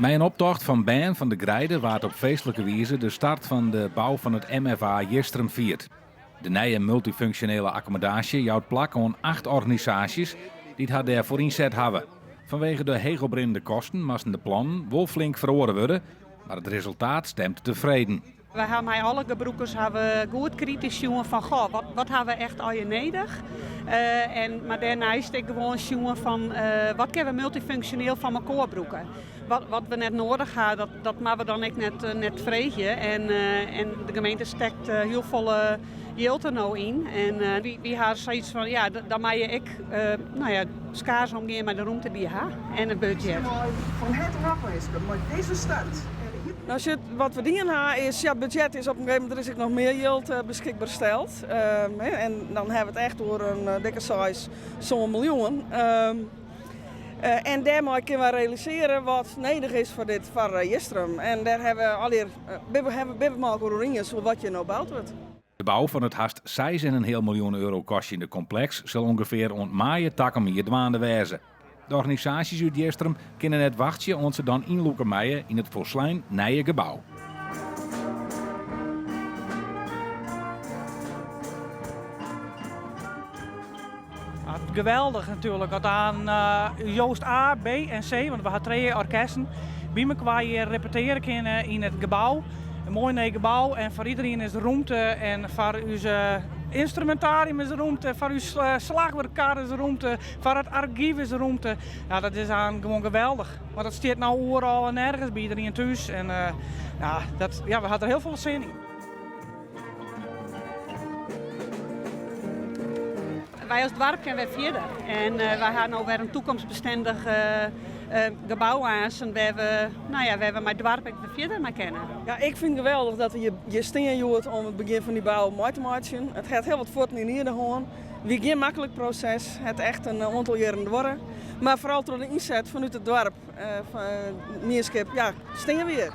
Mei in optocht fan bern fan de Greide waard op feestlike wize de start fan de bou fan it MFA Jistrum fierd. De nije multyfunksjonele akkommodaasje jout plak oan acht organisaasjes dy't har dêrfoar ynset hawwe. Fanwege de heechoprinnende kosten moasten de plannen wol flink feroare wurde, mar it resultaat stemt tefreden. Wy hawwe mei alle gebrûkers hawwe goed kritysk sjoen fan goh, wat, wat hawwe we echt allegear nedich? En, mar dêrneist ek gewoan sjoen fan wat kinne we multyfunksjoneel fan mekoar brûke? Wat, wat we net noadich ha, dat, dat moatte we dan ek net, net freegje. En, en de gemeente stekt hiel folle jild der no yn. En wy, wy ha sayts fan, ja, dan moatte je ek no ja, skaars omgean mei de rûmte dy't je ha en it budzjet. Fan herte lokwinske mei dizze start. No sjoch, wat we dien ha is, ja, budzjet is op in gegeven momint, der is ek noch mear jild beskikber steld. En dan ha we it echt oer in dikke 6, 7 miljoen. En dêrmei kinne wy realisearje wat nedich is foar dit, foar Jistrum. En dêr hawwe we allegear, binne we mei elkoar oer iens oer wat hjir no boud wurdt. De bou fan it hast 6,5 miljoen euro kostjende kompleks sil ûngefear oant maaie takom jier dwaande wêze. De organisaasjes út Jistrum kinne net wachtsje oant se dan ynlûke meie yn it folslein nije gebou. Geweldich natuerlik as dan Joost A, B en C, want we ha trije orkesten, by mekoar hjir repetearje kinne yn it gebou. In moai nij gebou en foar iderien is der rûmte en foar ús ynstrumentarium is der rûmte, foar ús slachwurkkar is der rûmte, foar it argyf is der rûmte. Ja, dat is aan gewoan geweldich. Want dat stiet no oeral en nergens by iderien thús. En ja, dat, ja, we ha der hiel folle sin yn. Wy as doarp kinne wer fierder en wy ha no wer in toekomstbestendich gebou aansen wêr we, no ja, wêr we mei it doarp ek wer fierder mei kinne. Ja, ik fyn it geweldich dat we hjir, hjir stean hjoed om it begjin fan dy bou mei te meitsjen. It hat hiel wat fuotten yn ierde hân. Wie gjin maklik proses, hat echt in oantal jierren duorre. Mar foaral troch de ynset fanút it doarp, fan mienskip, ja, stean we hjir.